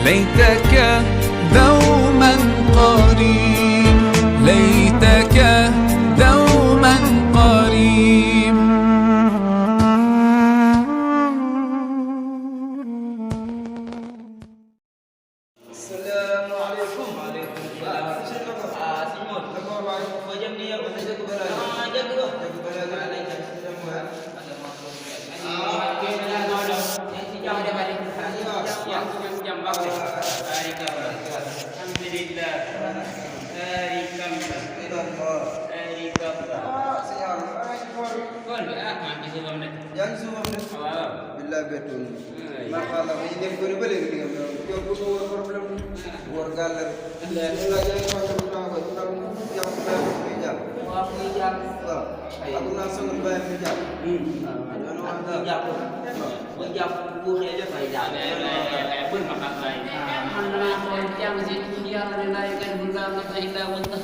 ليتك دوما قريب، ليتك دوما قريب. السلام عليكم. وعليكم السلام. Simon, macam ni aku nak jaga barang. Jaga tu. Jaga barang lain jangan semua. Ada masuk. Okey, ada. Yang sejam ada balik. Yang sejam bagus. Hari kabar. Alhamdulillah. Hari kabar. Hari kabar. Siang. Kau enggak mati sebelum ni. Jangan semua benda. Bila betul. Maka lah ini boleh boleh dengan dia butuh problem warga lah. Mula jangan macam apa kita yang bekerja. Apa yang Aku langsung bayar kerja. kerja pun. Kerja pun aja faedah. Pun makan lain. Mana macam sini dia menaikkan bunga masa indah muntah.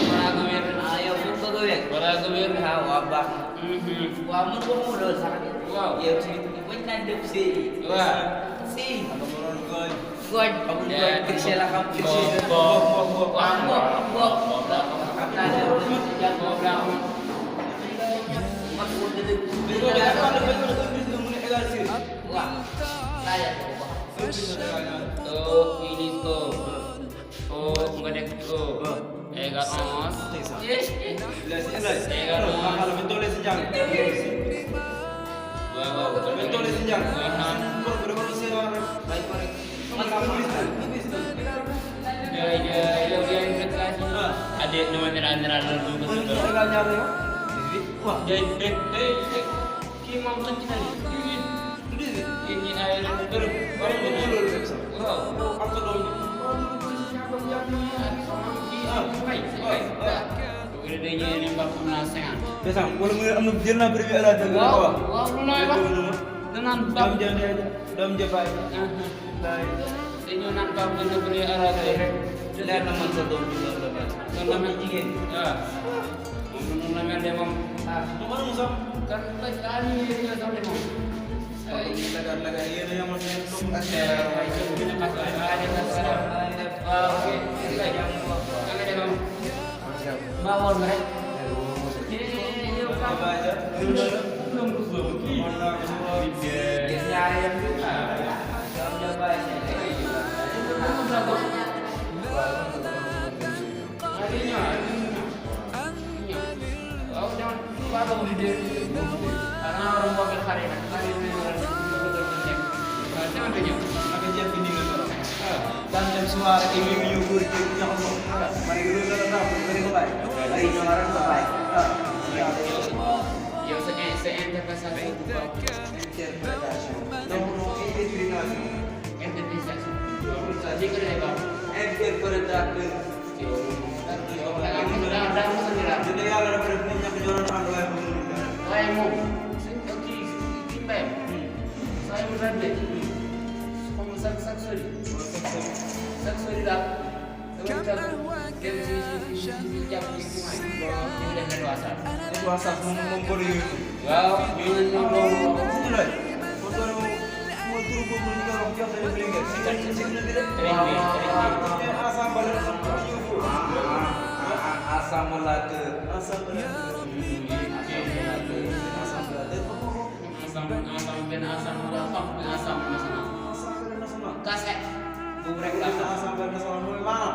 Para kawin ayo pun kawin. Para kawin abang. Wah mun mudah sangat. Wow. Ya cerita ni ada sih. Wah. Si. God. Aku buat kerja kamu kerja. Bok. Apa ada yang program. Aku Wah. Saya. Ini ko. Mengadek ko. Ega on. Yes. Ega on. Kalau betul sejam. Wow. Betul sejam. Betul sejam. Baik baik. Adik nama nerang-nerang dulu betul. Wah, Kimau tu cina ni. Ini air baru betul. Wow. apa dong? Baik. Gedenya ni baku nasehan. Besang, kalau melihat anu jenah berbeda ada. Wow, mulai bah. Dengan bab Dam jabai. Baik. Ini nan bab dengan beri arah tu. Dan nama satu juga lepas. Nama jigen. Nama demam. Nomor musam. Kan kali dia tahu demam. Ini laga ini yang masih belum Okey. Jangan demam. Bawal mereka. apa aja. Belum. Mana semua Dia yang juga. Jam jabai. Harinya. Oh, jangan baru dia. Karena orang buat hari ini jangan tunjuk. Maka dia pindingan orang. Dan jam suara ini menyukur yang Allah. Mari dulu kita tahu dari baik. Dari orang baik. Yang saya interpretasi interpretasi. Jadi kerja apa? Jadi kalau ada punya kejuaraan angka yang Saya mau timpe. Saya berada di saksuri dah. puasa memberi Wow, mulai. Motor mau turun ke orang biasa yang beli enggak? Asam balat asam melate asam kasek. asam balat nasional mana?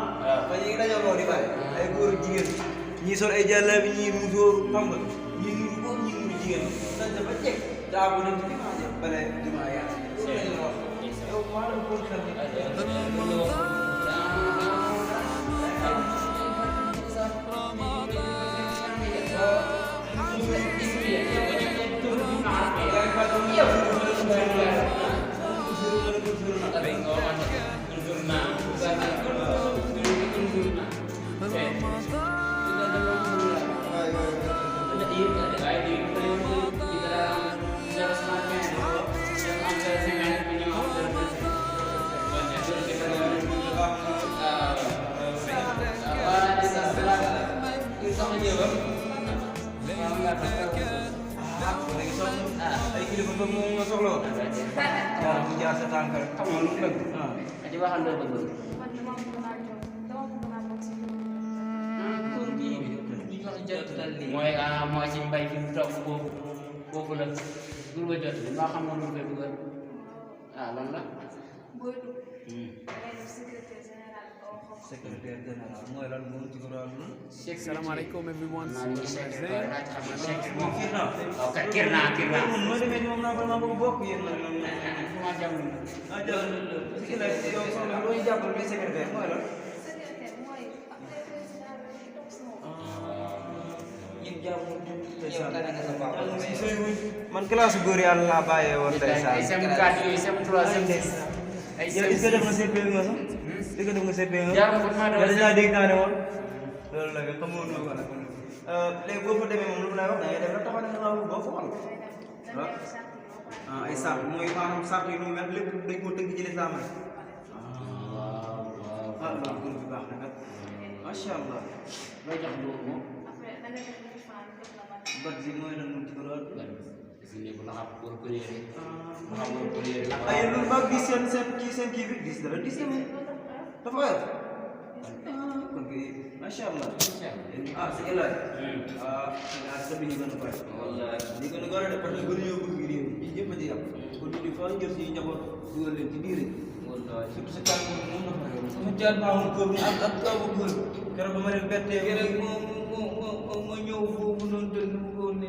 Banyak kita jauh di baik. Ayo guru jingin. Nyi sor aja lah nyi musuh pamba. Nyi musuh jingin. Dan dapat cek. Dah boleh jadi aja. Balik cuma ya. Yo mana pun kan. sa tànk rek xam nga lu mu bëgg aja waxal loo bëgg mooy mooy si mbay fi mu toog foofu la bul ba jot li maa xam nga lu mu koy bëggal lan la secrétaire général mooy lan moom ci gëral Assalamualaikum everyone. Kirna mooy demee moom naa vraiment bëgg bokk yéen nag ma jàmm ci la yow soxna loo ñu jàppal bi secrétaire mooy lan man classe góor yàlla laa bàyyee woon tey saa ay sem 4 yooyu sem 3 sem 6 ay yow est-ce que def nga CP nga sax est-ce que def nga CP nga jaamu ko ma do dañ laa dégg naa ne woon loolu la nga xamoon na ko nag léegi boo fa demee moom lu mu lay wax da ngay def rek taxaw ne nga laa boo fa ay sàrt mooy maanaam sàrt yi nu mel lépp dañ ko tëgg ci lislaam rek loolu góor bi baax na kat macha allah loo jox loolu moom bat bi mooy lan moom ci ko lool sini ko nakap pour kuliere makam kuliere ay lu mag di seen kii bi dis dara dis moom dafa yor kon kay macha allah si elay sa bi ñu gën a bari wallahi li gën a gën a def parce que gën ñoo bëgg réew ñi ñëpp a ci yàpp kon ñu di fa jël ci njaboot dugal leen ci biir wallahi surtout sa tànk moom na fa réew sama jaar baaxul ko bi ak kaw ko keroog ba ma leen bettee rek ma ñëw foofu noonu te nu ko ne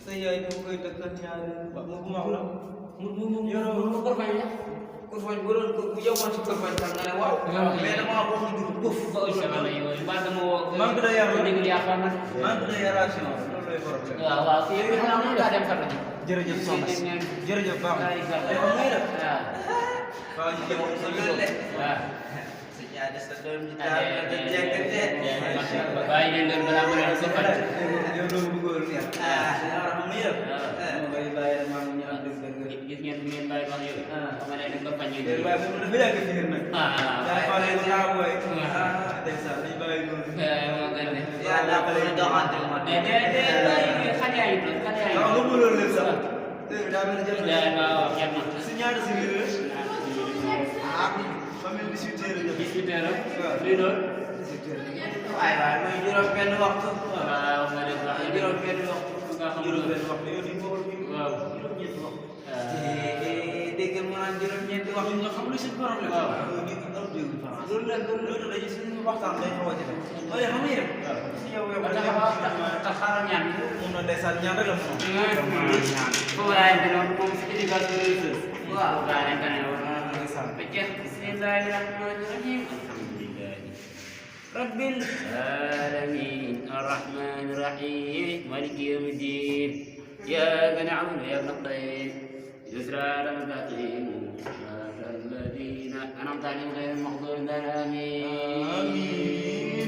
sa yaay dama koy takkal ñaari mu bu ma wax la mu yoroo ko fay kurban bu doon bu yowon ci kurban kan nga ne waaw mais dama wax ñu dugg bëf ba aussi wala yow ba dama wo manque de yar ni ngi yaakaar na manque de yaration loolu lay problème waaw waaw fi bi xam nga dem fa jërëjëf soxna jërëjëf baax na muy def waaw ñu jëm sa loolu waaw sa jaade sa doom ci taal da jekkate bàyyi leen leen balaa ma leen ko fa yow doo bëggoon ya ah muy def ngay bàyyi ma ñu am def dëgg gis ngeen bàyyi wax yow xam ne dañ ko fañ ñu waaye bu dafa yàgg ci ngir nag daa fa leen la boy ndeysaan dañ bàyyi noonu moo gën de yaa daa ko leen doxante ma de xale ay waaw nga bëggoon leen sax daa mel ni jël waaw jëm na si ñaata si biir famille 18 heures la 18 heures lii doon waay waay mooy juróom benn waxtu waaw ma ne wax juróom benn waxtu nga xam juróom benn waxtu yow di bool bi waaw juróom ñetti waxtu dégg mu naan juróom ñetti waxtu nga xam lu seen problème waaw ñu ngi am dégg loolu la loolu dañu suñu waxtaan day xaw a jafe waaye xam nga yow yow ta xaaral ñaan moom la ndeysaan ñaan rek la moom ko waay bi noonu moom si éducation religieuse waaw daa nekk ne war na ndeysaan bismillahi rahmani rahim رب العالمين الرحمن الرحيم مالك يوم الدين إياك نعبد وإياك نستعين صراط المستقيم صراط الذين أنعمت عليهم غير المغضوب عليهم آمين